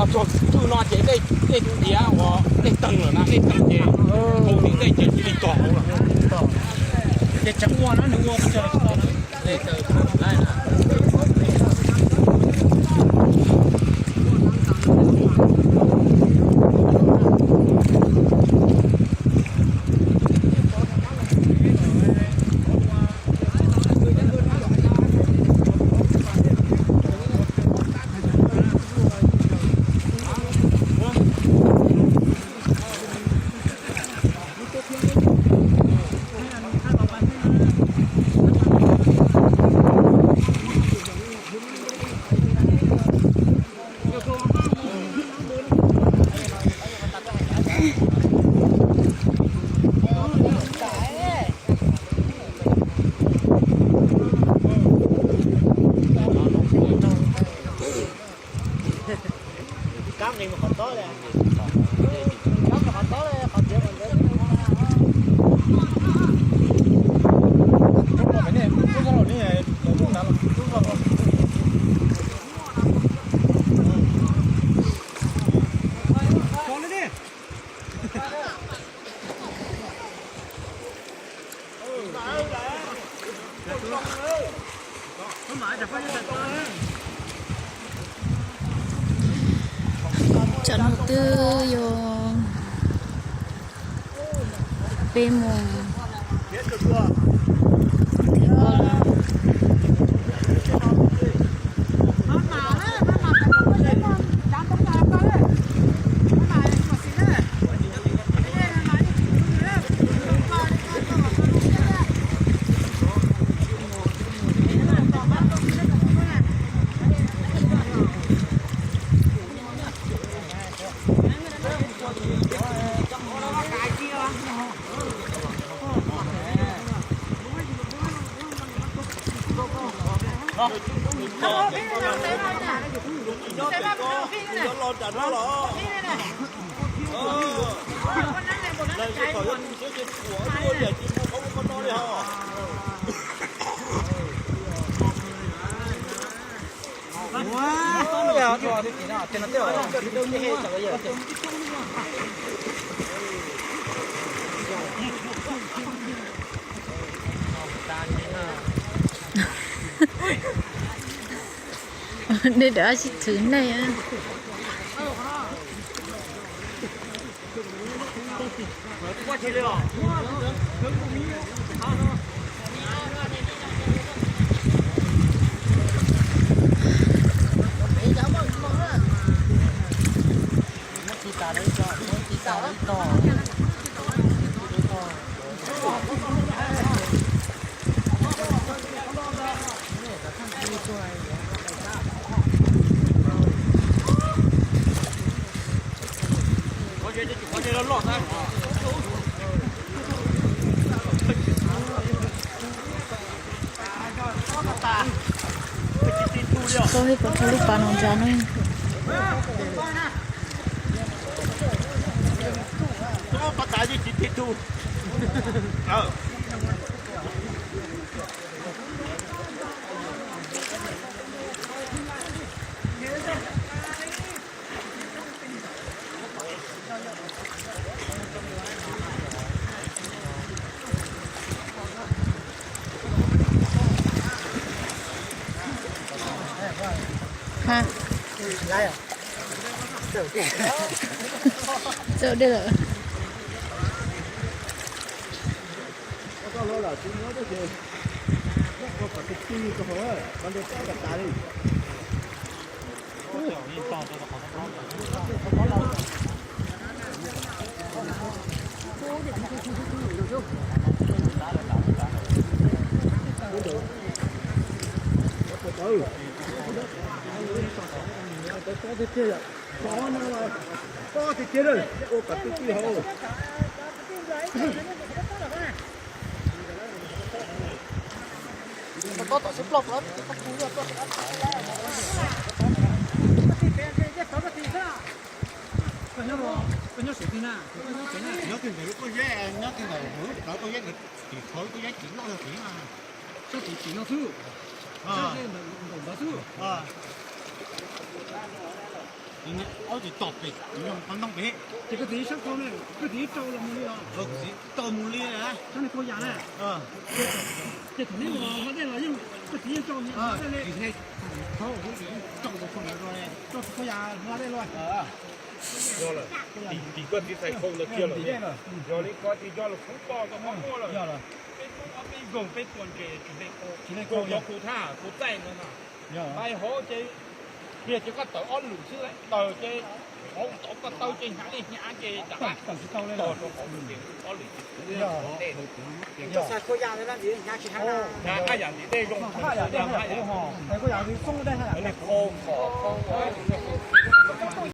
Txog twg no ces dej, dej tiav uas dej teeg lawm na, dej teeg ces mus li dej ces cia li txog hauv lawm. Ces tseem ua no nws ua tsis tau. Tsam no twb yog peb moos. Nej dab tsi thwv nej. Tsis paub peb puas tau lub pas no ntsa na. Ha. Txawm dej lawm. Nyob kiag ntawm lub pob zeb, nyob kiag ntawm lub pob zeb, tim qhov lub pob zeb tim loj yog tim mas, sab tim tim no xwb, ntawm ntawd xwb. Ob tug tom pem, qhov ntoo pem. Ces koj txiv sab khau na, koj txiv rau los mus li los? Koj txiv rau mus li na. Sab ni khau yas na. Ces thaum neb mus hla dej los yeej koj txiv yeej rau hla dej li. Rau tus khau yas hla dej los. Tim koj txiv txhais khau ntawd kiag lawm. Yog li ko ces yog lawm, kuv pom tau qhov muaj lawm. Peb Hmoob ob peb nkoog peb tua ntses tsis hle khau, tsis hle khau, yog kuv thaj kuv txaij no na. Nqaij hauv ces pliag ces koj tawm ob lwm xwb, tawm ces hauv tau koj taw ces hnyav li hnyav ces rov qab tawm tsis tau li lawm. Ob lwm, hnyav qab yam ntim dej zoo, qab yam dej, qab yam li khau, qhov